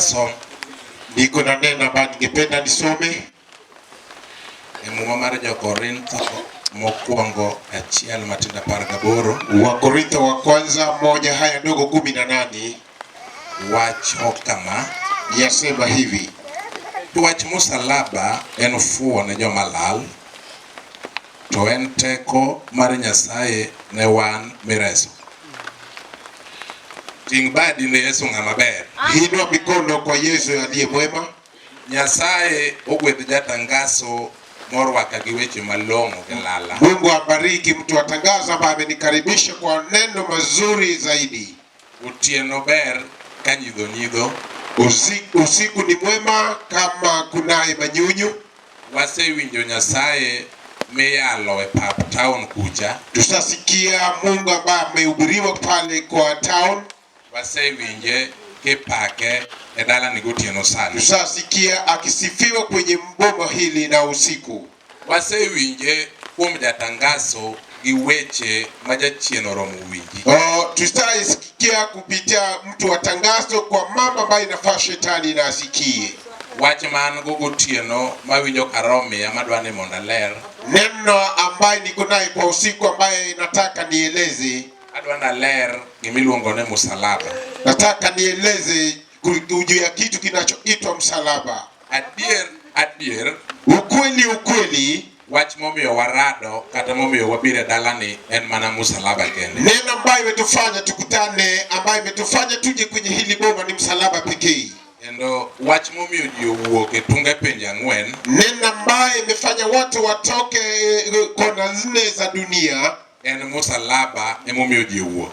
asom Niko na neno ambayo ningependa nisome e Muma mar Jokorintho mokwongo achiel matindo 18 Wakorintho wa kwanza 1 haya ndogo 18 wacho kama: yasema hivi, to wach musalaba en fuwo ne joma lal, to en teko mar Nyasaye ne wan mireso. Ting' badi ne Yesu ng'ama ber. Inua mikono kwa Yesu aliye mwema. Nyasaye ogwedh jatangaso morwaka gi weche malong'o gi lala. Mungu abariki mtu wa tangazo ambaye amenikaribisha kwa neno mazuri zaidi. Otieno ber ka nyidho nyidho. Usiku ni mwema kama kunaye manyunyu. Wasewinjo Nyasaye miyalo e pap town kucha. Tusasikia Mungu ambaye amehubiriwa pale kwa town. Wasewinje kipake e dalani gotieno sani. Tusasikia akisifiwa kwenye boma hili na usiku. Wasewinje kuom jatangaso gi weche ma jachien oromo winji. Oh, tusasikia kupitia mtu wa tangazo kwa mambo ambayo inafaa shetani na asikie. Wach ma an go gotieno mawinjo ka Roho miya madwa ni mondo aler. Neno ambaye niko naye kwa usiku ambaye nataka nieleze. Adwa naler gimiluongo ni musalaba. Nataka nieleze juu ya kitu kinachoitwa msalaba. Adier adier, Ukweli ukweli, wach momiyo warado kata momiyo wabiro e dalani en mana musalaba kende. Neno ambayo imetufanya tukutane, ambayo imetufanya tuje kwenye hili boma ni msalaba pekee. Kendo wach momiyo ji owuok e tunge pinje ang'wen, Neno ambayo imefanya watu watoke kona nne za dunia, en musalaba emomiyo ji owuok.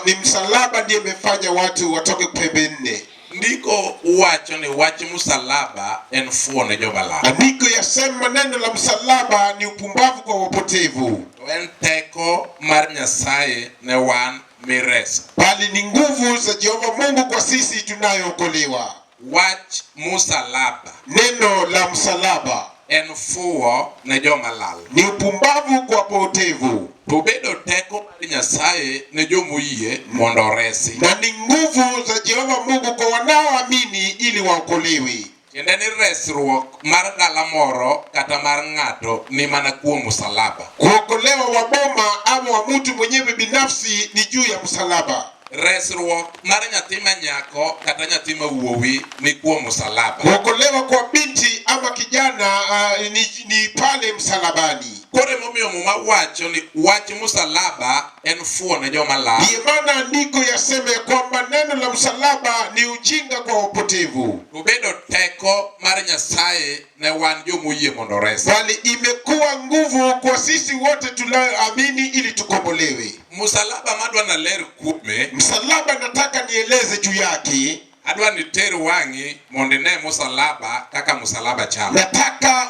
Ni msalaba ndiye imefanya watu watoke pembe nne. Ndiko wacho ni wach musalaba en fuwo ne joma lal. Andiko yasema neno la msalaba ni upumbavu kwa wapotevu, To en teko mar Nyasaye ne wan mireso. bali ni nguvu za Jehova Mungu kwa sisi tunayookolewa. Wach musalaba Neno la msalaba en fuwo ne joma lal. ni upumbavu kwa wapotevu, To bedo teko mar Nyasaye ne jomoyie mondo oresi. na ni nguvu za Jehova Mungu kwa wanaoamini ili waokolewe. Tiende ni resruok mar dala moro kata mar ng'ato ni mana kuom musalaba. Kuokolewa wa boma ama wa mtu mwenyewe binafsi ni juu ya msalaba. Resruok mar nyathi ma nyako kata nyathi ma wuowi ni kuom musalaba. Kuokolewa kwa binti ama kijana ni pale msalabani. Koro emomiyo Muma wacho ni wach musalaba en fuwo ne joma lal. Ndiyo maana andiko yasema ya kwamba neno la msalaba ni ujinga kwa wapotevu, Obedo teko mar Nyasaye ne wan jomoyie mondo oresi. bali imekuwa nguvu kwa sisi wote tunaoamini ili tukombolewe. Musalaba madwa naler kuome, Msalaba nataka nieleze juu yake. adwa ni ter wang'i mondo ine musalaba kaka musalaba chalo. Nataka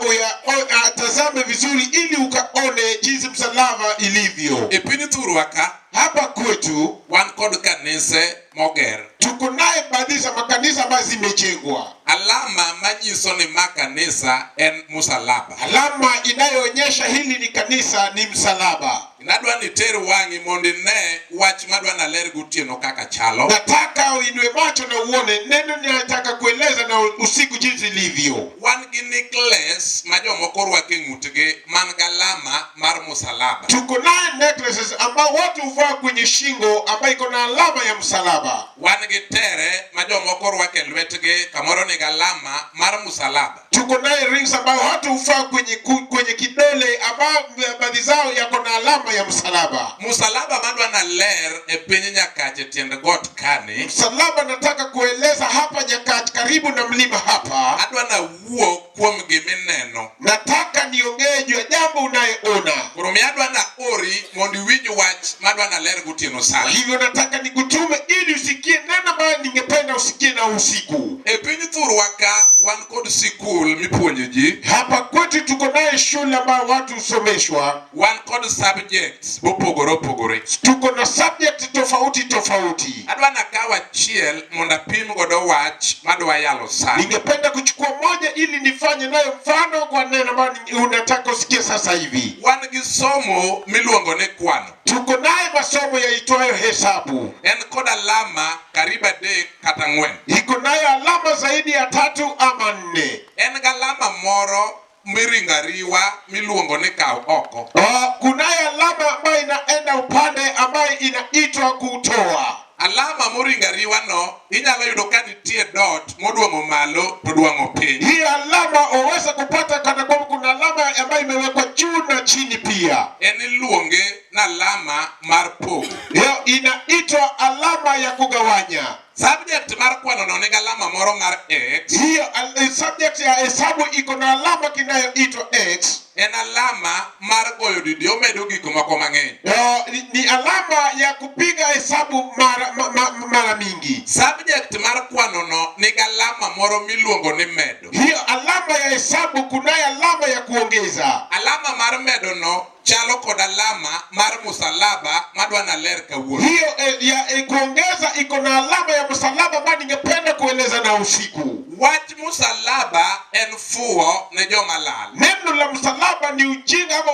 atazame vizuri ili ukaone jinsi msalaba ilivyo. E piny thurwa ka, Hapa kwetu wan kod kanise moger. tuko naye baadhi za makanisa ambazo zimejengwa. Alama manyiso ni ma kanisa en musalaba. Alama inayoonyesha hili ni kanisa ni msalaba. Nadwa ni ter wang'i mondo ine wach madwa naler gotieno kaka chalo. Nataka uinue macho na uone neno ninataka kueleza na usiku jinsi ilivyo. Wan gi necklace ma jomoko rwako e ng'utgi man gi alama mar musalaba. Tuko naye necklaces ambao watu huvaa kwenye shingo ambayo iko na alama ya msalaba. Wan gi tere ma jomoko rwako e lwetgi kamoro nigi alama mar musalaba. Tuko naye rings ambao watu huvaa kwenye kidole ambao baadhi zao yako na alama ya msalaba. Musalaba madwa naler e piny Nyakach e tiend got kani. Msalaba nataka kueleza hapa Nyakach karibu na mlima hapa. Adwa nawuo kuom gimineno. Nataka niongee juu ya jambo unayeona. Koro mi adwa na ori mondo iwinj wach madwa naler gotieno sani. Hivyo nataka nikutume ili usikie neno ambayo ningependa usikie na usiku. E piny thurwa ka wan kod sikul mipuonjo ji. Hapa kwetu tuko naye shule ambayo watu husomeshwa. Wan kod subjects mopogore opogore. Tuko na subject tofauti tofauti. Adwa nakaw achiel mondo apim godo wach madwa yalo sani. Ningependa kuchukua moja ili nifanye nayo mfano kwa neno ambayo unataka usikie sasa hivi. Wan gi somo miluongo ni kwano. Tuko naye masomo yaitwayo hesabu. En kod alama karibu 3 kata 4. Iko nayo alama zaidi ya tatu ama nne. En gi alama moro miringo ariwa miluongo ni kaw oko. Kunayo alama ambayo inaenda upande ambayo inaitwa kutoa. Alama moringo ariwa no inyalo yudo ka nitie dot modwang'o malo to dwang'o piny. Hii alama waweza kupata kana kwamba kuna alama ambayo imewekwa juu na chini pia. En iluonge na alama mar pogo. Hiyo inaitwa alama ya kugawanya. Subject mar kwano no nigi alama moro mar X. Hiyo subject ya hesabu iko na alama kinayoitwa X. En alama mar goyo didi, omedo gik moko mang'eny. Ni alama ya kupiga hesabu mara mingi. Subject mar kwano no nigi alama moro miluongo ni medo. Hiyo alama ya hesabu kunayo alama ya kuongeza. Alama mar medo no chalo kod alama mar musalaba madwa naler kawuono. Hiyo ya kuongeza iko na alama ya msalaba ambayo ningependa kueleza na usiku. Wach musalaba en fuwo ne joma lal. Neno la msalaba ni ujinga ama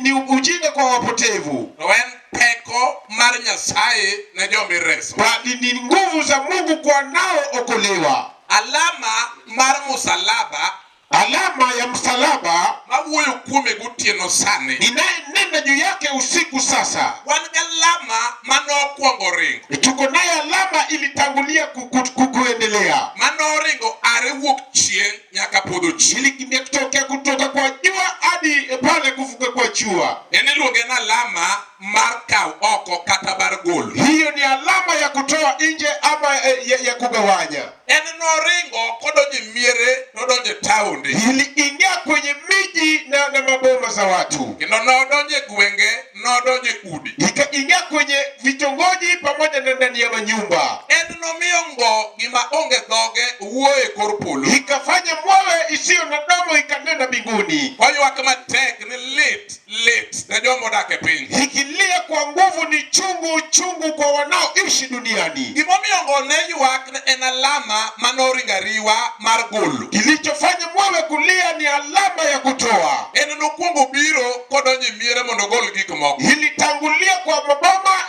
ni ujinga kwa wapotevu. To en teko mar Nyasaye ne joma ireso. Bali ni nguvu za Mungu kwa wanaookolewa. Alama mar musalaba, alama ya msalaba mawuoyo kuome gotieno sani, ninayenena juu yake usiku sasa. Wan gi alama manokwongo ringo. Tuko naye alama ilitangulia kuendelea. Manoringo are wuok chieng' nyaka podho chieng'. Ilikimbia kutoka kwa jua hadi pale kuvuka kwa jua. En iluonge na alama mar kaw oko kata mar golo. Hiyo ni alama ya kutoa nje ama ya kugawanya. En noringo kodonjo e miere, nodonjo e taonde. Iliingia kwenye miji na maboma za watu. Kendo nodonjo e gwenge, nodonjo e udi. Ikaingia kwenye vitongoji pamoja na ndani ya manyumba. En nomiyo ngo gima onge dhoge wuoyo e kor polo. Ikafanya mwewe isiyo na domo ikanena mbinguni. Oywak matek ni lit, lit ne joma odak e piny. Ikilia kwa nguvu ni chungu, chungu kwa wanaoishi duniani. Gimomiyo ngo ne ywak ne en alama manoringo ariwa mar golo. Kilichofanya mwewe kulia ni alama ya kutoa. En nokwongo biro kodonjo e miere mondo ogol gik moko. Ilitangulia kwa maboma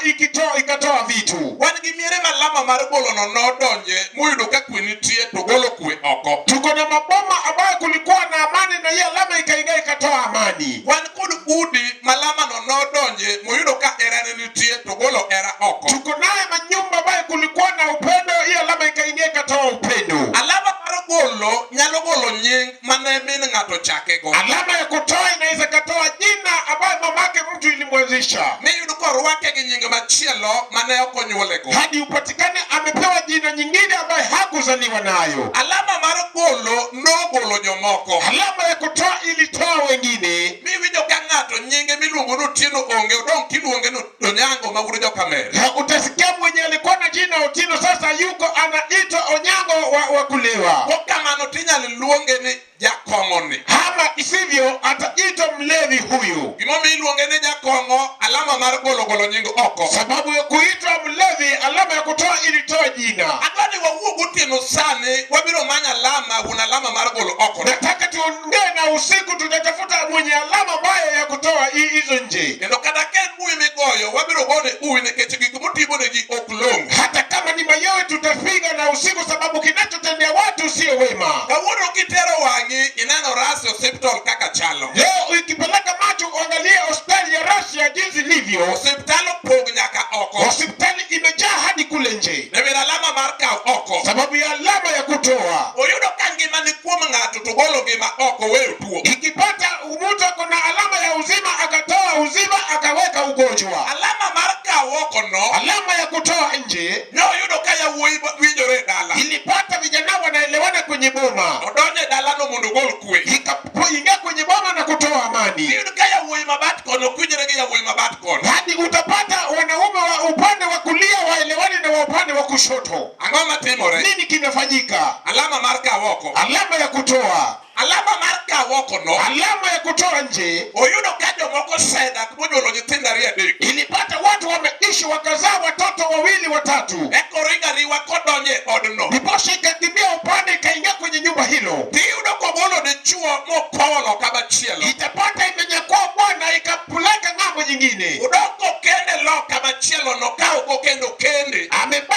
ikatoa vitu. Wan gi miere ma alama mar golo no nodonje moyudo ka kwe nitie to golo kwe oko. Tuko na maboma ambayo kulikuwa na amani na hiyo alama ikaingia ikatoa amani. Wan kod udi ma alama no nodonje moyudo ka hera ne nitie to golo hera oko. Tuko naye manyumba ambayo kulikuwa na upendo, hiyo alama ikaingia ikatoa upendo. Alama mar golo nyalo golo nying mane min ng'ato chake go. Alama ya kutoa inaweza katoa jina ambayo mamake mtu ilimwanzisha. Miyud korwake gi nying machielo mane ok onyuole go. Hadi upatikane amepewa jina nyingine ambayo hakuzaliwa nayo. Alama mar golo nogolo jomoko. Alama ya kutoa ilitoa wengine. Miwinjo ka ng'ato nyinge miluongo ni Otieno onge, odong' kiluonge ni Onyango ma wuod Jokamer. Ha, utasikia mwenye alikuwa na jina Otieno sasa yuko anaitwa Onyango wa kulewa. Kok kamano tinyalo luonge ni jakong'o ni. Ama isivyo ataitwa mlevi huyu. Gimomiyo iluonge ni jakong'o, alama mar golo golo nying oko. Sababu ya kuitwa mlevi, alama ya kutoa ilitoa jina. Adwa ni wawuo gotieno sani, wabiro manyo alama, wuon alama mar golo oko. Nataka tuongee na usiku, tutatafuta mwenye alama mbaya ya kutoa hizo nje. Kendo kata ka en uwi migoyo, wabiro gone uwi nikech gik motimo ne ji ok long'o. Hata kama ni mayowe tutapiga na usiku, sababu kinachotendea watu sio wema. Kawuono kitero wang'i ineno Rasi Hospital kaka chalo. Leo ukipeleka macho uangalie hospitali ya Russia jinsi ilivyo. Hospitali opong' nyaka oko. Hospitali imejaa hadi kule nje. Newere alama mar kaw oko. Sababu ya alama ya kutoa. Oyudo ka ngima ni kuom ng'ato to golo ngima oko weyo tuo. Ikipata mtu ako na alama ya uzima akatoa uzima akaweka ugonjwa. Alama mar kaw oko no. Alama ya kutoa nje. Ne oyudo ka yawuoyi winjore e dala. Ilipata vijana wanaelewana kwenye boma. Odonjo e dalano mondo ogol kwe. Ikaingia kwenye boma na kutoa amani. Iyudo ka yawuoyi mabat kono ok winjre gi yawuoyi mabat kono. Hadi utapata wanaume wa upande wa kulia waelewani na wa upande wa kushoto. Ang'o matimore? Nini kinafanyika? Alama mar kaw oko. Alama ya kutoa. Alama mar kaw oko no. Alama ya kutoa nje. Oyudo ka jomoko osedak monyuolo nyithindo ariyo adek. Ilipata watu wameishi wakazaa watoto wawili watatu. Eka oringo ariwa kodonjo e odno. Ndiposa ikakimbia upande ikaingia kwenye nyumba hilo. Tiyudo kogolo dichuo mokowo loka machielo. Itapata imenyakua bwana ikapeleka ng'ambo nyingine. Odok kokende loka machielo no ka ok okendo kende. Amebaki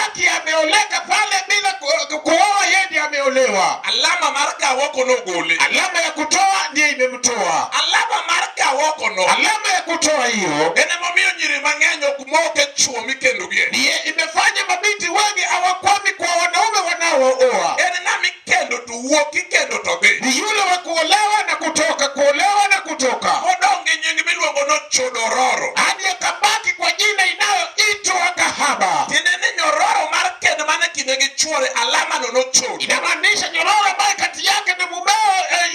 kuolewa. Alama mar kaw oko nogole. Alama ya kutoa ndiye imemtoa. Alama mar kaw oko no Alama ya kutoa hiyo en emomiyo nyiri mang'eny ok moke chuo mikendogie. Ndiye imefanya mabinti wengi hawakwami kwa wanaume wanaooa. En ng'ama ikendo to wuok, ikendo to dhi. Ni yule wa kuolewa na kutoka, kuolewa na kutoka, Modong' gi nying miluongo ni chodororo. Hadi akabaki kwa jina inayoitwa kahaba. Tiende ni nyororo mar kend mane kinde gi chuore alama no nochodo. Inamaanisha nyororo ambayo kati yake na mumeo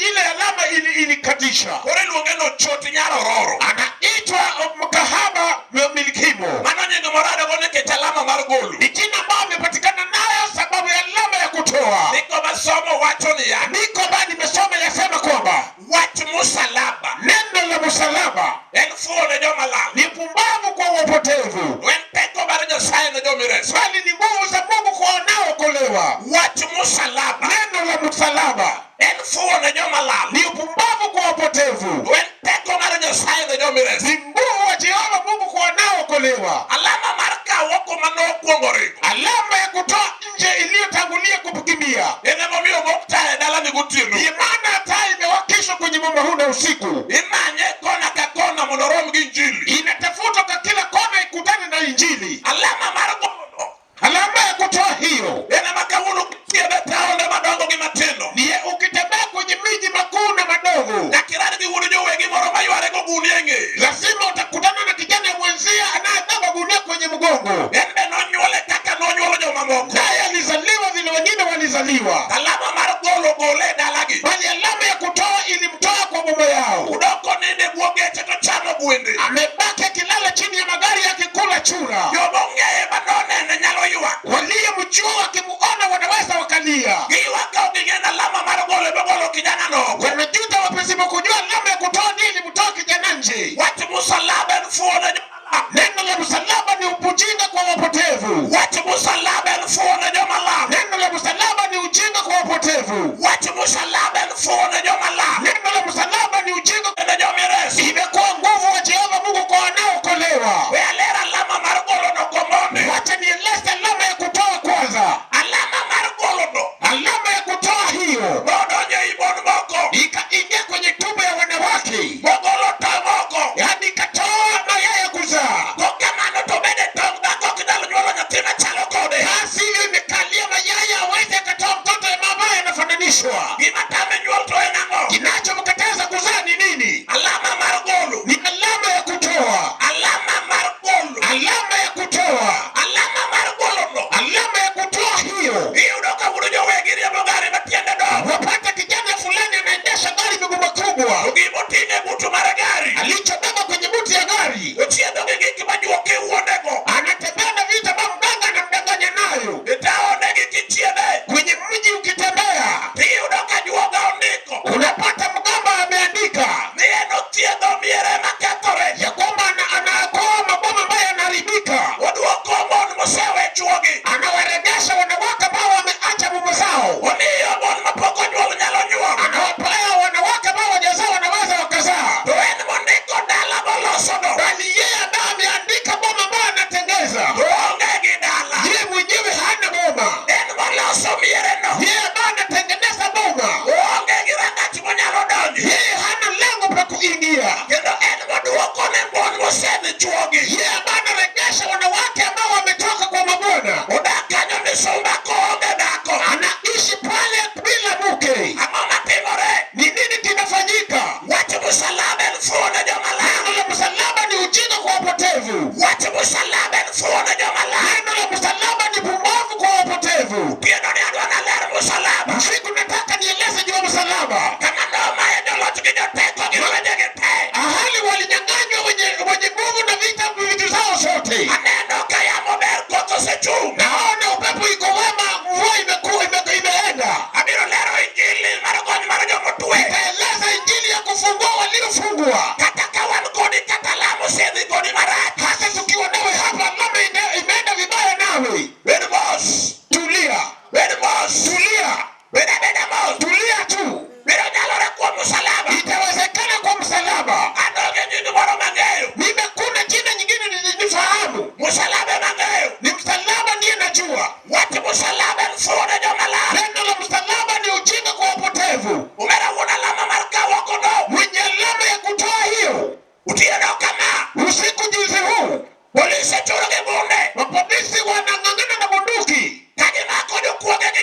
ile alama ilikatisha. Koro iluonge ni ochot nyarororo. Anaitwa mkahaba milikimo. Mano nying moradogo nikech alama mar golo. Ni jina ambayo amepatikana nayo sababu ya alama ya kutoa. Ndiko masomo wacho niya. Andiko ambayo nimesoma yasema kwamba wach musalaba neno la msalaba en fuwo ne joma lal. Ni pumbavu kwa wapotevu, To en teko mar Nyasaye ne jomireso. Bali ni nguvu za Mungu kwa wanaookolewa. Wach musalaba Neno la msalaba en fuwo ne joma lal. Ni upumbavu kwa wapotevu, To en teko mar Nyasaye ne jomireso. Ni nguvu wa Jehova Mungu kwa wanaookolewa. Alama mar kaw oko manokwongo ringo. Alama ya kutoa nje iliyotangulia kukimbia. En emomiyo mok taya e dalani gotieno. Ndiyo maana taa imewakishwa kwenye mwamba huu na usiku. Imanye kona ka kona mondo orom gi Injili. Inatafutwa kwa kila kona ikutane na Injili. Alama mar golo Alama ya kutoa hiyo en ema kawuono kithiedhe taonde madongo gi matindo. Ndiye ukitembea kwenye miji makuu na madogo, Nyaka irad gi wuod jowegi moro mayware gogunia e ng'eye. Lazima utakutana na kijana mwenzia anayebeba gunia kwenye mgongo. En be nonyuole kaka nonyuolo jomamoko. Naye alizaliwa vile wengine walizaliwa. Alama mar golo gole e dalagi. Bali alama ya kutoa ilimtoa kwa boma yao. Udoko ninde bwo geche to chamo gwende. Amebaki akilala chini ya magari akikula chura. Joma ong'eye manonene nyalo ywak. Waliyemjua wakimuona wanaweza wakalia. Giywak ka ok ging'eyo ni alama mar golo ema golo kijana no oko. Wanajuta wasipokujua alama ya kutoa ndiyo ilimtoa kijana nje. Wach musalaba en fuwo ne joma lal. Neno la msalaba ni ujinga kwa wapotevu. Wach musalaba en fuwo ne joma lal. Neno la msalaba ni ujinga kwa wapotevu. Wach musalaba en fuwo ne joma lal. Neno la msalaba ni ujinga ne jomireso. Imekuwa nguvu wa Jehova Mungu kwa wanaokolewa. We aler alama mar golo no komondi. Wacha nieleze alama ya kutoa kwanza. Alama mar golo no. Alama ya kutoa hiyo Nodonjo ei mon moko. Ikaingia kwenye tumbo ya wanawake. Mogolo tong' oko. Yaani ikatoa mayai ya kuzaa. Kokamano to bende tong' dhako ok nyal nyuolo nyathi machalo kode. Basi hiyo imekalia mayai hawezi akatoa mtoto ambaye anafananishwa. Gima tame nyuol to en ang'o? Kinachomkataza kuzaa ni nini? Alama mar golo. Ni alama ya kutoa. Alama mar golo. Alama ya kutoa. Alama mar golo no. Alama ya kutoa hiyo. Iyudo ka wuod jowegi riembo gari matiende dongo. Wapata kijana fulani anaendesha gari miguu makubwa. To gimoting'o e butu mar gari. Alichobeba kwenye buti ya gari. Ochiedho gi gik majuok e wuondego. Anatembea na vitu ambavyo mganga anamdanganya nayo. E taonde gi kichiedhe. Kwenye mji ukitembea, Tiyudo ka juoga ondiko. Unapata mgamba ameandika ni en othiedho miere makethore. Ya kwamba anaokoa maboma ambayo yanaharibika. Oduoko mon mosewe chuogi. Anawarejesha wanawake ambao wameacha mume zao. Omiyo mon mapok onyuol nyalo nyuol. Anawapea wanawake ambao hawajazaa wanaweza wakazaa. To en mondiko dala molosono. Bali yeye ambaye ameandika boma ambayo anatengeza. To onge gi dala. Yeye mwenyewe hana boma. En moloso miereno. Yeye ambaye anatengeneza boma. Oonge gi rangach monyalo donjo. Yeye hana lango pa kuingia. Kendo en moduoko ne mon mosedhi chuogi. Yeye ambaye anarejesha wanawake ambao wametoka kwa mabwana. Odak kanyo misumba koonge dhako. Anaishi pale bila mke. Ang'o matimore? Ni nini kinafanyika? Wach musalaba en fuwo ne joma lal. Neno la msalaba ni ujinga kwa wapotevu. Wach musalaba en fuwo ne joma lal. Neno la msalaba ni pumbavu kwa wapotevu. Pieno ni adwa naler musalaba. Usiku nataka nieleze juu ya msalaba. Kama nomaye joloch gi joteko gi lwenje gi te. Ahali walinyang'anywa wenye nguvu na vita vitu zao zote. Aneno ka yamo ber koth osechung'. Naona upepo iko wema, mvua imekuwa imeenda. Abiro lero injili mar gony mar jomotwe. Nitaeleza injili ya kufungua waliofungwa. Kata ka wan kodi kata lamo osedhi kodi marach. Hata tukiwa nawe hapa lamo imeenda vibaya nawe. Bed mos. Tulia. Bed mos. Tulia. Bed abeda mos. Tulia tu. Biro nyalo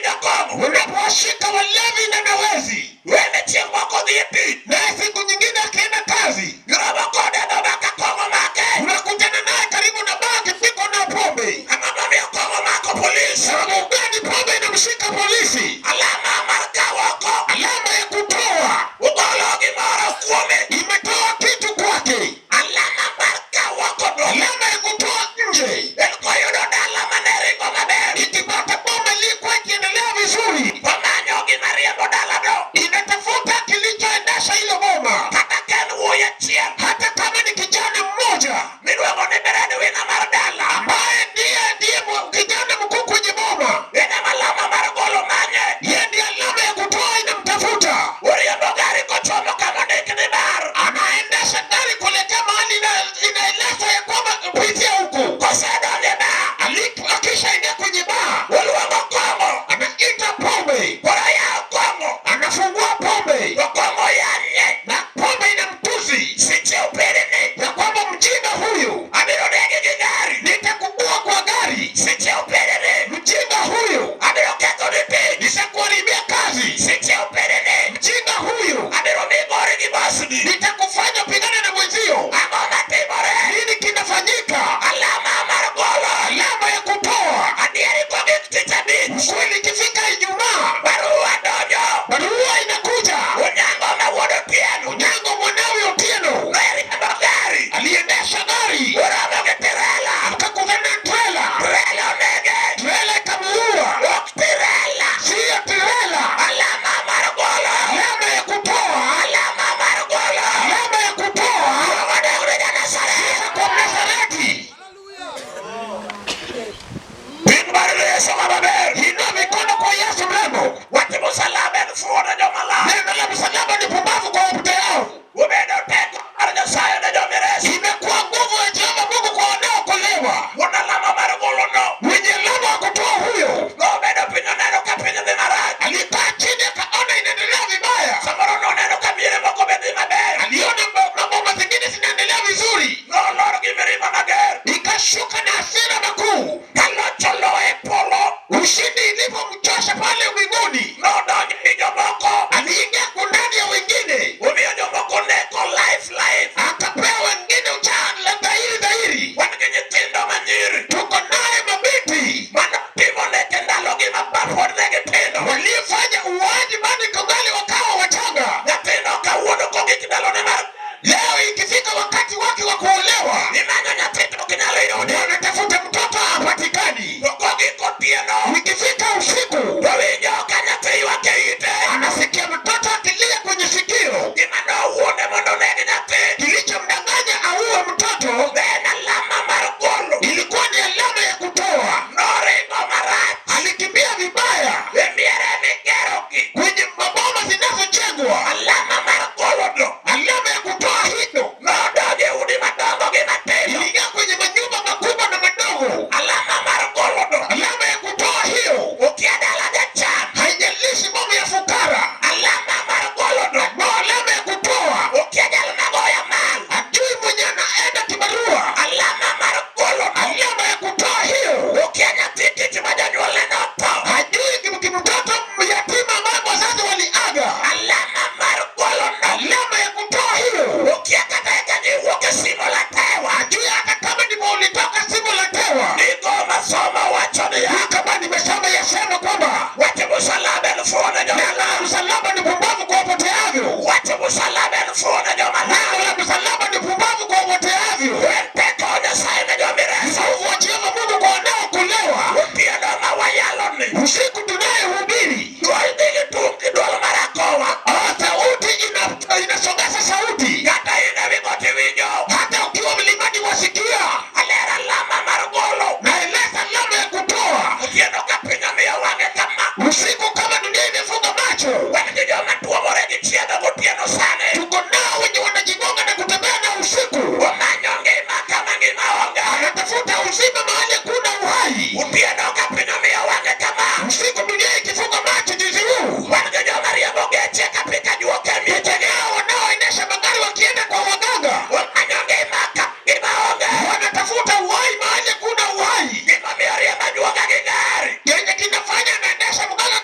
gi jokong'o. Unapowashika walevi na nawezi, Wene chieng' moko dhi e tich. Naye siku nyingine akienda kazi, Giromo kode e dho bar ka kong'o make. Unakutana naye karibu na baa akipikwa na pombe. Ang'o momiyo kong'o mako polis? Sababu gani pombe inamshika polisi? Alama mar kawo oko. Alama ya kutoa. Ogolo gimoro kuome. Imetoa kitu kwake. Alama mar kawo oko no. Alama ya kutoa nje. En koyudo dala mane ringo maber. Ikipata boma ilikuwa ikiendelea vizuri, Omanyo gima riembo dalano. Inatafuta kilichoendesha hilo boma, Kata ka en wuoyi achiel. Hata kama ni kijana mmoja Miluongo ni breadwinner mar dala. Ambaye ndiye kijana mkuu kwenye boma. En ema alama mar golo manye. Yeye ndiye alama ya kutoa inamtafuta. Oriembo gari kochomo kama ondik ni bar. Anaendesha gari kuelekea mahali inaelezwa ya kwamba pitia huku. Kosedonjo e bar. Akishaingia kwenye baa, Oluongo kong'o. Anaita pombe. Koro yawo kong'o. Anafungua pombe. To kong'o yanye. Na pombe inamtusi. Siche upirni. Ya kwamba mjinga huyu. Abiro negi gi gari. Nitakuua kwa gari. Siche upirni. Mjinga huyu. Abiro ketho ni tich. Nitakuharibia kazi. Siche upirni. Mjinga huyu. Abiro migori gi bosni. Nitakufanya pigane na mwenzio. Ang'o matimore? Nini kinafanyika? Alama mar golo. Alama ya kutoa. Adieri kogik tich abich. Kweli ikifika Ijumaa, Barua donjo. Barua inakuja. Onyango ma wuod Otieno. Onyango mwanawe Otieno. Noriembo gari. Aliendesha gari. Oromo gi tirela. Akakutana na trela. Trela onege. Trela ikamuua. Ok tirela. Sio trela. Alama mar golo. Alama ya kutoa. Alama mar golo. Alama ya kutoa. Duogo ne ja-Nazareth. Sifa kwa Mnazareti. Piny mar Yesu ng'ama ber. Inua mikono kwa Yesu mrembo. Wach msalaba en fuwo ne joma lal. Neno la msalaba ni pumbavu kwa wapoteao. Obedo teko mar Nyasaye ne jomireso. Imekuwa nguvu ya Jehova Mungu kwa wanaokolewa. Wuon alama mar golo no. Mwenye alama wa kutoa huyo. Nobedo piny oneno ka piny dhi marach. Alikaa chini akaona inaendelea vibaya. Samoro noneno ka miere moko be dhi maber. Aliona maboma zingine zinaendelea vizuri. Nolor gi mirima mager. Ikashuka na hasira makuu. Ka loch oloye e polo. Ushindi ilipomchosha pale mbinguni. Nodonjo ei jomoko. Aliingia ndani ya wengine. Omiyo jomoko neko life life. Akapea wengine uchana dhahiri dhahiri. Wan gi nyithindo manyiri. Tuko naye mabinti. Manotimo nek e ndalogi ma pod ne gitindo. Waliofanya uuaji bado kungali wakawa wachanga. Nyathino kawuono kogik ndalone mar Leo ikifika wakati wake wa kuolewa, imanyo nyathi to ok inyal yude. Wanatafuta mtoto hapatikani. To kogik otieno, Ikifika usiku, to winjo ka nyathi ywak e ite. Anasikia mtoto akilia kwenye sikio. Gima nowuonde mondo oneg nyathi. Kilichomdanganya auwe mtoto ne en alama mar golo. Ilikuwa ni alama ya kutoa. Noringo marach. Alikimbia vibaya. E miere migerogi. Kwenye maboma zinazojengwa. Alama mar golo no. Alama ya kutoa hiyo. Nodonjo e udi madongo gi matindo. Iliingia kwenye manyumba makubwa na madogo. Alama mar golo no. Alama ya kutoa hiyo. Okia dala jachan. Haijalishi mambo ya fukara. Alama mar golo no. No, alama ya kutoa. Okia jal magoyo mal. Ajui mwenye anaenda kibarua. Alama mar golo no. Alama ya kutoa hiyo. Okia nyathi kich ma jonyuolne notho. Hajui kimtoto yatima ambaye wazazi waliaga. Alama mar golo no. Alama ya kutoa hiyo. Okia kata eka giwuok e simo la tewa. Hajui hata kama ndipo ulitoka simo la tewa. Ndiko masomo wacho niya. Kama nimesoma yasema kwamba wach msalaba en fuwo ne joma neno la msalaba ni pumbavu kwa wapoteavyo. Wach msalaba en fuwo ne joma Neno la msalaba ni pumbavu kwa wapoteavyo. En teko Nyasaye ne jomireso. Nguvu wa Jehova Mungu kwa wanaokolewa. Otieno ma wayalo ni. Usiku tunayehubiri. Dwol dhi gi tung' gi dwol mar akowa. Sauti inasogeza sauti. Kata in ewi got iwinjo. Hata ukiwa mlimani wasikia. Alero alama mar golo. Naeleza alama ya kutoa. Otieno ka piny omiyo wang'e kama. Usiku kama dunia imefunga macho. Wan gi joma tuomore gi chiedho gotieno sani. Tuko nao wenye wanajigonga na kutembea na usiku. Omanyo ngima kama ngima onge. Anatafuta uzima mahali kuna uhai. Otieno ka piny omiyo wang'e kama. Usiku dunia ikifunga macho jinsi huu. Wan gi joma riembo geche ka pika juok e miechegi. Nao wanaoendesha magari wakienda kwa waganga. Omanyo ngima ka ngima onge. Wanatafuta uhai mahali kuna uhai. Gima miyo riembo ajuoga gi gari. Kenye kinafanya anaendesha mganga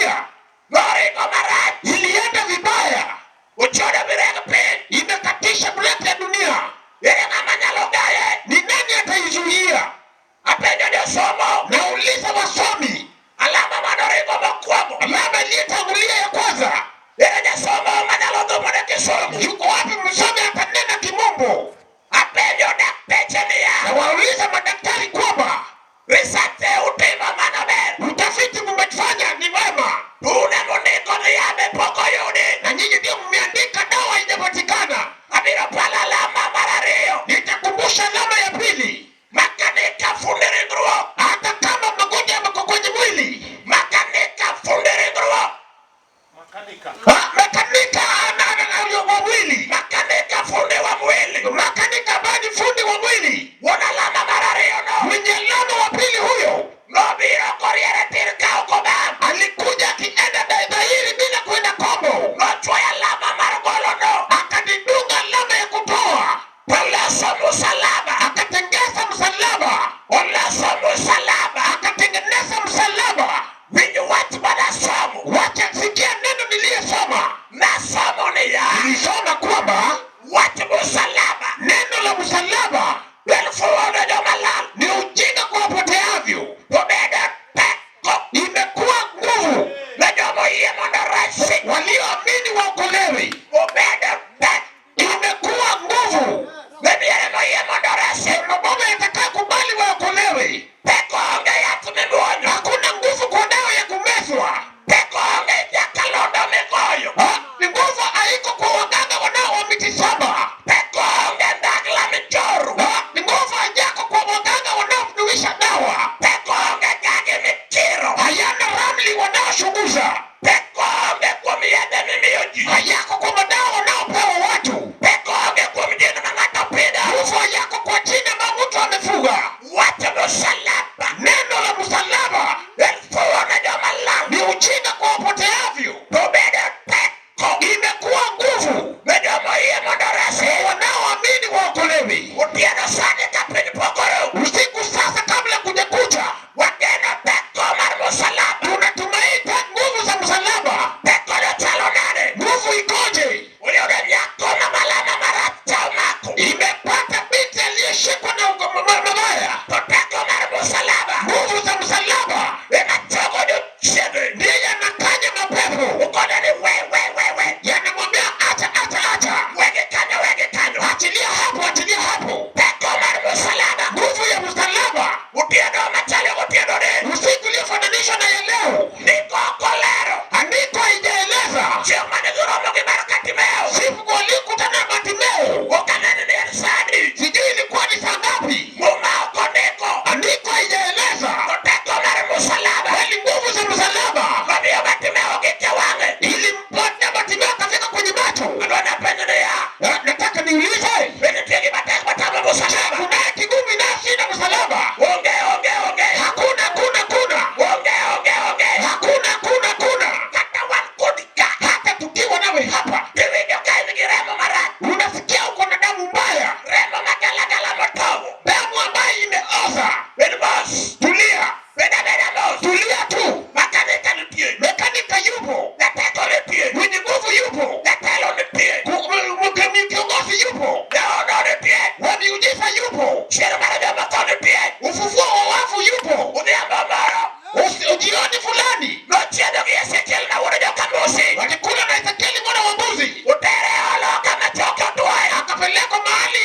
dunia Noringo marach. Ilienda vibaya. Ochodo bireg piny. Imekatisha breki ya dunia. Ere ng'ama nyalo gaye? Ni nani ataizuia? Apenjo josomo. Nauliza wasomi, Alama manoringo mokwongo. Alama iliyotangulia ya kwanza, Ere jasomo manyalo dhumone kisungu? Yuko wapi msomi atanena kimombo? Apenjo dakteche niya. Na wauliza madaktari kwamba Research utimo mano ber. Utafiti mmefanya ni wema, Une mundiko ni yadhe pok oyudi. Na nyinyi ndio mmeandika dawa haijapatikana. Abiro palo alama mar ariyo. Nitakumbusha alama ya pili. Makanika fundi ringruok. Hata kama magonjwa yako kwenye mwili, Makanika fundi ringruok. Makanika wa mwili, Makanika fundi wa mwili. Makanika ambaye ni fundi wa mwili, Wuon alama mar ariyo no. Mwenye alama wa pili huyo Nobiro koriere tir ka ok obam. Alikuja akienda dhahiri bila kwenda kombo. Nochwoyo alama mar golo no. Akadidunga alama ya kutoa. Oloso musalaba. Akatengeza msalaba. Oloso musalaba. Akatengeneza msalaba. Winj wach manasomo. Wacha sikia neno niliyesoma. Nasomo niya. Nilisoma kwamba wach musalaba, neno la msalaba en fuwo ne joma lal, ni ujinga kwa wapoteavyo, obedo teko imekuwa nguvu ne joma oyie mondo oresi, walioamini waokolewe, obedo teko imekuwa nguvu ne miere moyie mondo oresi, maboma yatakayokubali waokolewe. Teko onge yath mimuonyo, hakuna nguvu kwa dawa ya kumezwa, teko onge nyakalondo migoyo, ni nguvu haiko kwa waganga wanao wa miti shamba, teko onge ndagla michoro, ni nguvu haijako kwa waganga wanaonuisha dawa, teko onge gage mikiro, hayana ramli wanaoshunguza, teko onge kuom yedhe mimiyo ji, hayako kwa madawa wanaopewa watu, teko onge kuom jin ma ng'ato pidho, nguvu hayako kwa jina ma mtu amefuga. Wach msalaba, neno la msalaba en fuwo ne joma lal, ni ujinga kwa wapoteavyo, to bedo teko, imekuwa nguvu ne joma oyie mondo oresi, wanaoamini waokolewe. Otieno sani ka piny pok oru, usiku sasa kabla kujakucha, wageno teko mar msalaba, tunatumaini nguvu za msalaba. Teko no chalo nade? Nguvu ikoje? Oyudo nyako ma malama marach cha omako, imepata binti aliyeshikwa na mabaya, to teko mar msalaba, nguvu za msalaba ema chogo jochiende, ndiye yanakanya mapepo, ukono ni we we we we, yanamwambia acha acha acha, wegi kanyo wegi kanyo, achilia hapo achilia hapo. Teko mar msalaba, nguvu ya msalaba, otieno machalo gotieno ni, usiku uliofananishwa na ya leo, ndiko ok olero, andiko haijaeleza chieng' mane giromo gi Bartimeo, siku walikutana na Bartimeo, ok aneno ni en sa adi, sijui ilikuwa ni saa ngapi, Muma ok ondiko, andiko haijaeleza, to teko mar msalaba, bali nguvu za msalaba nomiyo Bartimeo gike wang'e, ilimpata Bartimeo akafika kwenye macho. Adwa napenjo niya, Nataka niulize, be nitie gima tek matamo msalaba? Kunaye kigumu inayoshinda msalaba? Onge onge onge, Hakuna hakuna hakuna, onge onge onge, hakuna hakuna hakuna. Kata wan kodi ka, hata tukiwa nawe hapa, iwinjo ka in gi remo marach, unasikia uko na damu mbaya, remo magalagala motowo, damu ambayo imeoza. Bed mos, Tulia, bed abeda mos, tulia tu. Makanika nitie, mekanika yupo, jateko nitie, mwenye nguvu yupo, jatelo nitie, kiongozi yupo, jaono nitie, wa miujiza yupo, chier mar joma otho nitie, ufufuo wa wafu yupo. Odhiambo moro, Jioni fulani nochiedho gi Ezekiel ma wuod joka-Musi, walikula na Ezekieli mwana wa mbuzi, otere e holo kama choke otwoye, akapelekwa mahali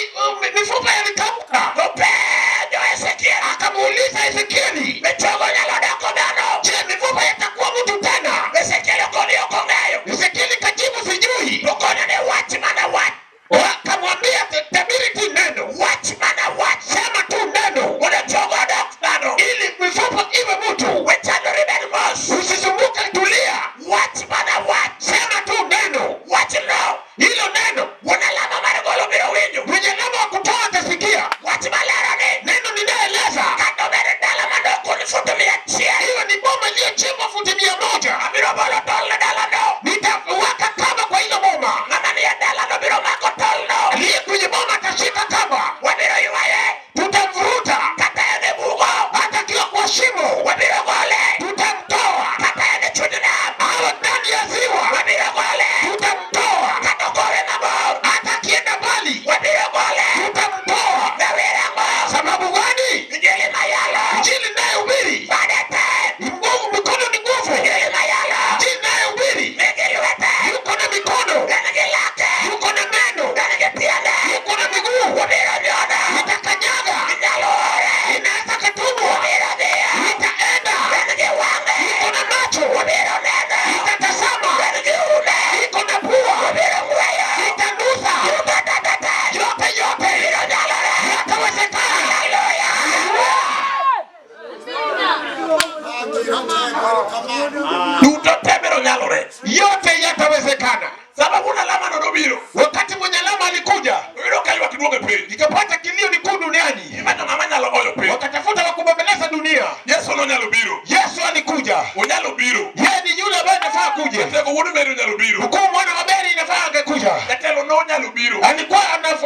mifupa yalikauka. Nopenjo Ezekiel, akamuuliza Ezekieli, be chogo nyalo doko dhano? Je, mifupa yatakuwa mtu tena? Ezekiel okoni ok ong'eyo. Ezekieli kajibu sijui. Okone ni wach mana wach. Akamwambia tabiri tu neno, wach mana wach, sema tu neno, mondo chogo odok dhano, ili mifupa iwe mtu. We chandori bed mos, usisumbuke, tulia. Wach mana wach, Duto te biro nyalore. Yote yatawezekana. Sama wuon alama no nobiro, Wakati mwenye alama alikuja, oyudo ka ywak duong' e piny. Ikapata kilio ni kuu duniani. Imanyo ng'ama nyalo hoyo piny. Wakatafuta wa kubembeleza dunia. Yesu nonyalo biro. Yesu alikuja. Onyalo biro. Yeye ni yule ambaye inafaa kuje. Jatego wuod Mary onyalo biro. Mkuu mwana wa Mary inafaa angekuja. Jatelo nonyalo biro. Alikuwa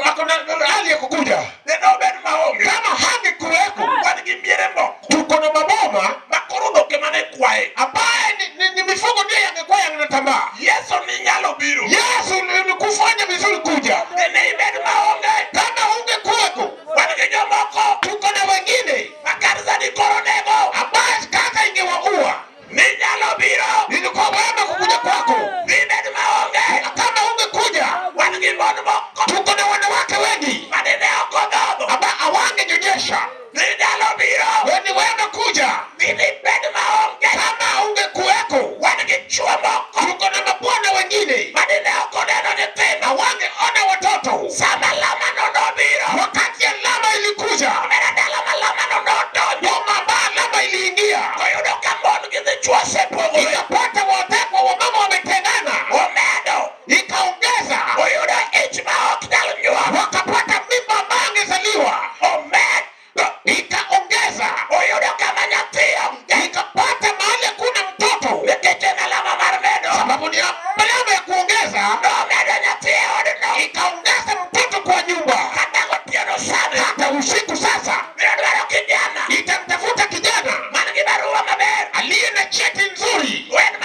ako na hali ya kukuja. Ne nobed maonge. Kama hangekuweko, Wan gi miere moko tuko na maboma ma koro dhok ema ne kwaye. Ambaye ni mifugo ndiyo yangekuwa yanatambaa. Yesu ni nyalo biro. Yesu ni kufanya vizuri kuja. Ne ibed maonge. Kama ungekuweko, Wan gi jomoko tuko na wengine ma kanisa ni koro nego. Ambaye kaka ingewaua. Ni nyalo biro. Ilikuwa wema kukuja kwako. Ni ibed maonge. Kama ungekuja, Wan gi mon moko tuko na wanawake wengi ma dine ok odhodho. Ambao hawangenyonyesha. Ni nyalo biro. Wewe ni wema kuja. Ni ibed maonge. Kama ungekuweko, Wan gi chwo moko tuko na mabwana wengine ma dine ok oneno nyithindo. Hawangeona watoto. Sama alama no nobiro. Wakati alama ilikuja, Omera dala ma alama no nodonjo. boma ambayo alama iliingia, Oyudo ka mon gi dichwo osepogore. Ikapata watekwa wamama wametengana. Omedo. Ikaongeza. Oyudo ich ma ok nyal nyuol. Wakapata mimba ambayo angezaliwa. Omedo. Ikaongeza. Oyudo kama nyathi onge. Ikapata mahali hakuna mtoto. Nikech en alama mar medo. Sababu ni alama ya kuongeza. Nomedo nyathi e odno. Ikaongeza mtoto kwa nyumba. Kata gotieno sani. Hata usiku sasa. Biro dwaro kijana. Itamtafuta kijana Man gi barua maber. Aliye na cheti nzuri. Weno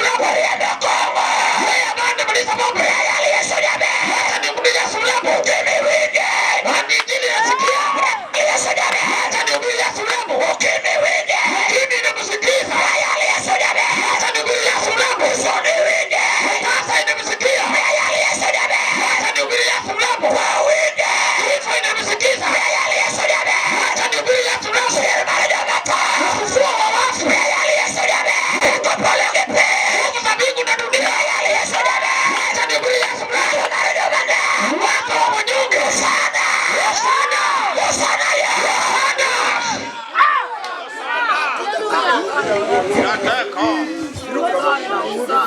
Mlambo. Yeye ambaye anamaliza pombe. Wacha nihubiri Yesu Mlambo. Hadi injili nasikia. Wacha nihubiri Yesu Mlambo. Ukimwi inamsikiza. Wacha nihubiri Yesu Mlambo. Sasa inamsikia. Wacha nihubiri Yesu Mlambo. Kifo inamsikiza. Wacha nihubiri Yesu Mlambo. Ufufuo wa wafu. Nguvu za mbingu na dunia. Wacha nihubiri Yesu Mlambo. Wako wa wanyonge. Hosana. Hosana.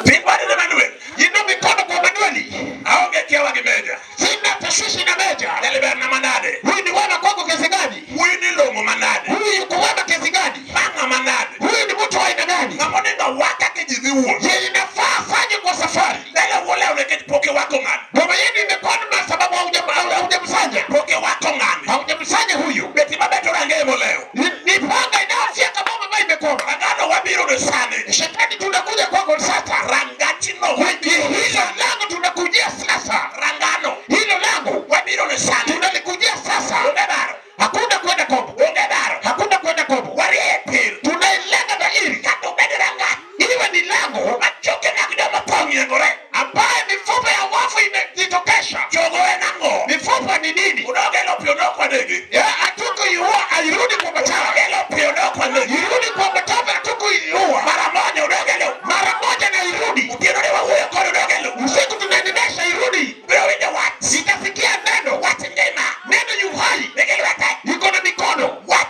Ting'wani ne Manuel. Inua mikono kwa Manueli. Aonge kiawa gi meja. Sina tashwishi na meja. Dali ber na manade. Huyu ni wema kwangu kiasi gani? Wuoyi ni long'o manade. Huyu yuko wema kiasi gani? Ma ng'ama nade. Huyu ni mtu wa aina gani? Ng'ama onego awaka ka ji dhi wuoth. Yeye inafaa afanye kwa safari. Dala wuolewo nikech pok iwako ng'ani. Boma yenu imekwama sababu haujamsanya. Pok iwako ng'ani. Haujamsanya huyu. Beti mabeto rangeye molewo. Ni panga inayofyeka boma ambayo imekwama. Rangano wabiro ne sani. Shetani tunakuja kwako sasa. Rangachino wabiro ne Hilo sani. lango tunakujia sasa. Rangano Hilo lango wabiro ne sani. tunalikujia sasa. Onge baro. Hakuna kwenda kombo. Onge baro. Hakuna kwenda kombo. Warie tir. Tunailenga dhahiri. Kata obed rangach. Iwe ni lango Ma choke mag joma tho ng'iengore. ambaye mifupa ya wafu imejitokesha. Chogo en ang'o? Mifupa ni nini? Unogelo pi onok wanegi. Ya, hatukuiua, alirudi kwa matawa. Unogelo pi onok wanegi. Irudi kwa matawa, hatukuiua. Mara moja unogelo. Mara moja na irudi. Otieno ne wawuoyo kode unogelo. Usiku tunaendelesha irudi. Biro winjo wach. Itasikia neno. Wach ngima. Neno yu hai. Nigi lwete. Iko na mikono. Wach.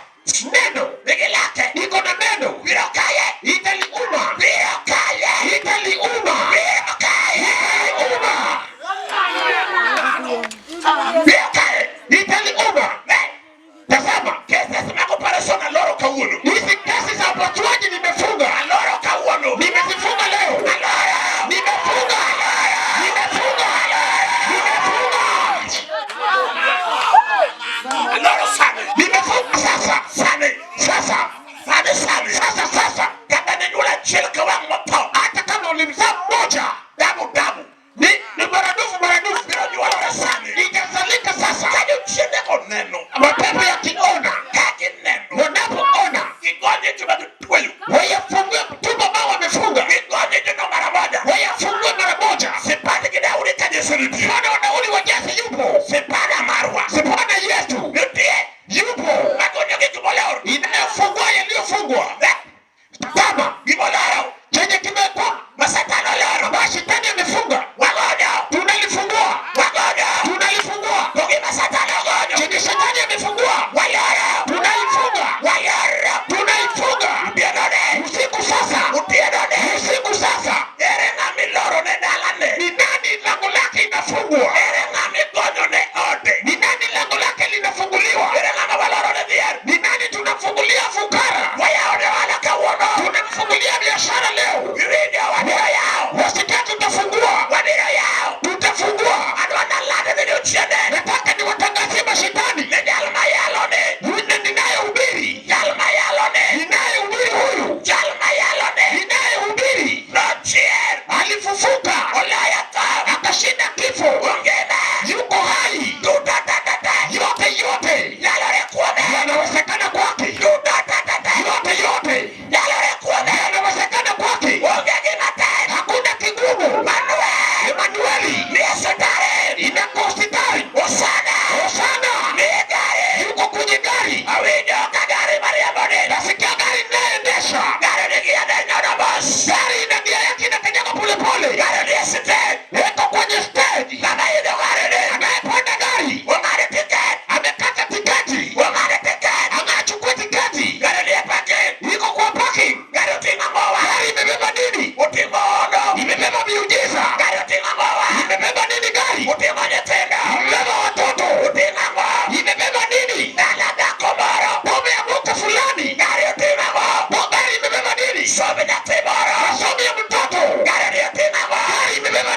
Neno. Nigi lake. Iko na meno. Biro kaye. Italiuma. Biro kaye. Italiuma. Biro kaye. Italiuma. Biro kaye. Italiuma. Ne. Tazama. Cases mag operation aloro kawuono. Hizi kesi za upasuaji nimefunga. Aloro kawuono. Nimezifunga leo. Aloro. Nimefunga. Nimefunga. Nimefunga. Aloro sani. Nimefunga sasa. Sani. Sasa. Sani sani. Sasa sasa. Kata ne nyuol achiel ka wang' motho. Hata kama ulimzaa mmoja Dabu dabu. ni maradufu maradufu. Biro nyuolore sani. Itazalika sasa. Ka jochiende go neno. Mapepo yakiona, Ka gineno. wanapoona Gigonye joma gitweyo. wayafungue tumbo ambao wamefunga, Gigonye jono mara moja. wayafungue mara moja. Sipad gi Daudi ka Yesu nitie. Mwana wa Daudi wa Jese yupo, Sipada marwa. sipana yetu Nitie. yupo, Magonyo gik molor. inayofungua yaliyofungwa. Ne. Tazama Gimoloro. chenye kimewekwa, Ma Satan oloro. ambayo shetani amefunga, Wagonyo. tunalifungua, Wagonyo. tunalifungua. To gima Satan ogonyo. Chenye shetani amefungua, Waloro. tunaifunga, Waloro. tunaifunga. Otieno ne. Usiku sasa, Otieno ne. usiku sasa. Ere ng'ama iloro ne dalane? Ni nani lango lake inafungwa? Ere ng'ama igonyo ne ode? Ni nani lango lake linafunguliwa? Ere ng'ama waloro ne dhier? Ni nani tunafungulia fukara? Wayawo ne ohala kawuono. Tunamfungulia biashara leo. Iwinjo wabiro yawo. Wasikia, tutafungua, Wabiro yawo. tutafungua. Adwa nalando ne jochiende. Nataka niwatangazie mashetani, Ni jal mayalo ni. yule ninayehubiri, Jal mayalo ni. ninayehubiri huyu, Jal mayalo ni. ninayehubiri Nochier. alifufuka, Oloyo tho. akashinda kifo, Ongima. yuko hai. Duto te te te. Yote yote Nyalore kuome. yanawezekana kwake, Duto te te te. yote yote Nyalore kuome. yanawezekana kwake. Onge gima tek. Hakuna kigumu. Manuel. Emanueli Ni e osiptal. inako hospitali. Hosana. Hosana Ni e gari. yuko kwenye gari. Awinjo ka gari mariembo ni. Nasikia gari inayoendesha Gari nigi yadhe nyono mos. gari ina gia yake inakanyaga polepole, Gari ni e stage. iko kwenye stage. Ng'ama idho gari ni. Anayepanda gari Ong'ado tiket. amekata tiketi, Ong'ado tiket. anachukua tiketi, Gari ni e parking. iko kwa parking. Gari oting'o ang'owa. Gari imebeba nini? Oting'o ono. Imebeba miujiza. Gari oting'o ang'owa. Imebeba nini gari? Oting'o nyithindo. Imebeba watoto. Oting'o ang'o? Imebeba nini? Dala dhako moro. Boma ya mke fulani. Gari oting'o ang'o? Bo gari imebeba nini? Somb nyathi moro. Masomo ya mtoto. Gari ni oting'o ang'o? Gari imebeba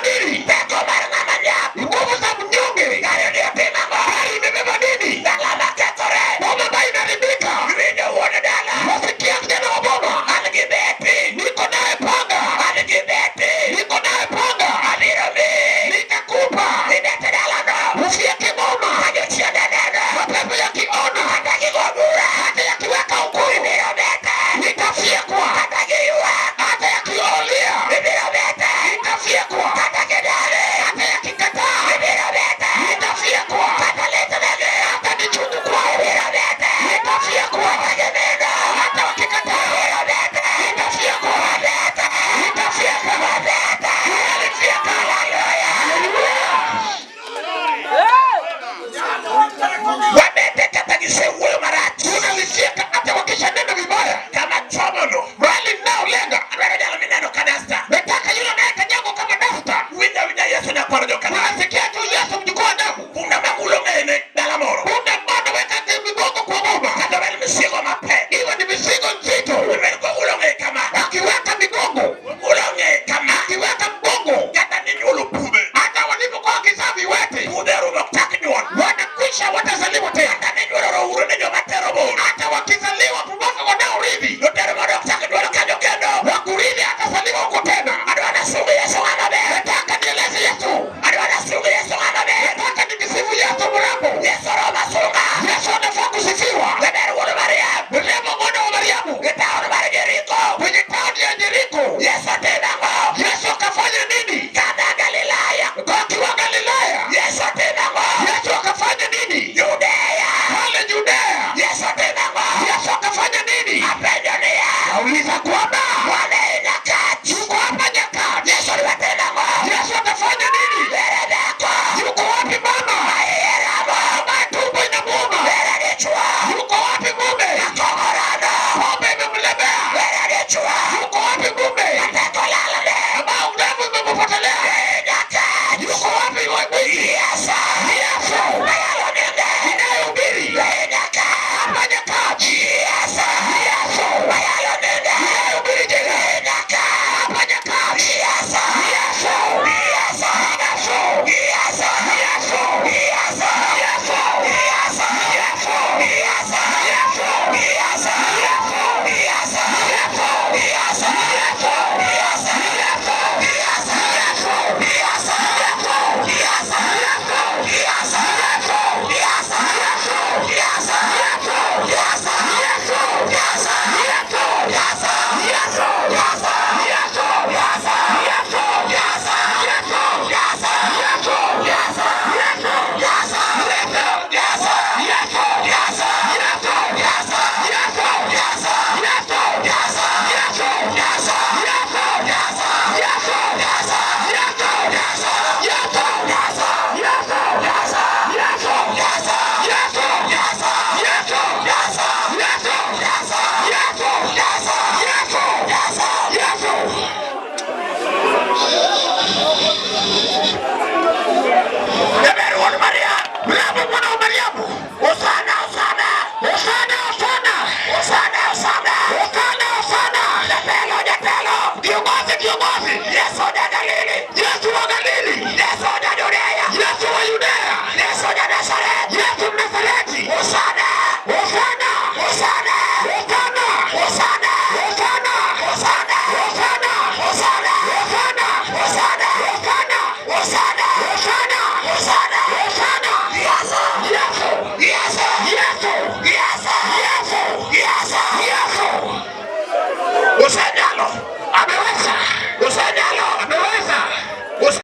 Kiongozi. Yesu.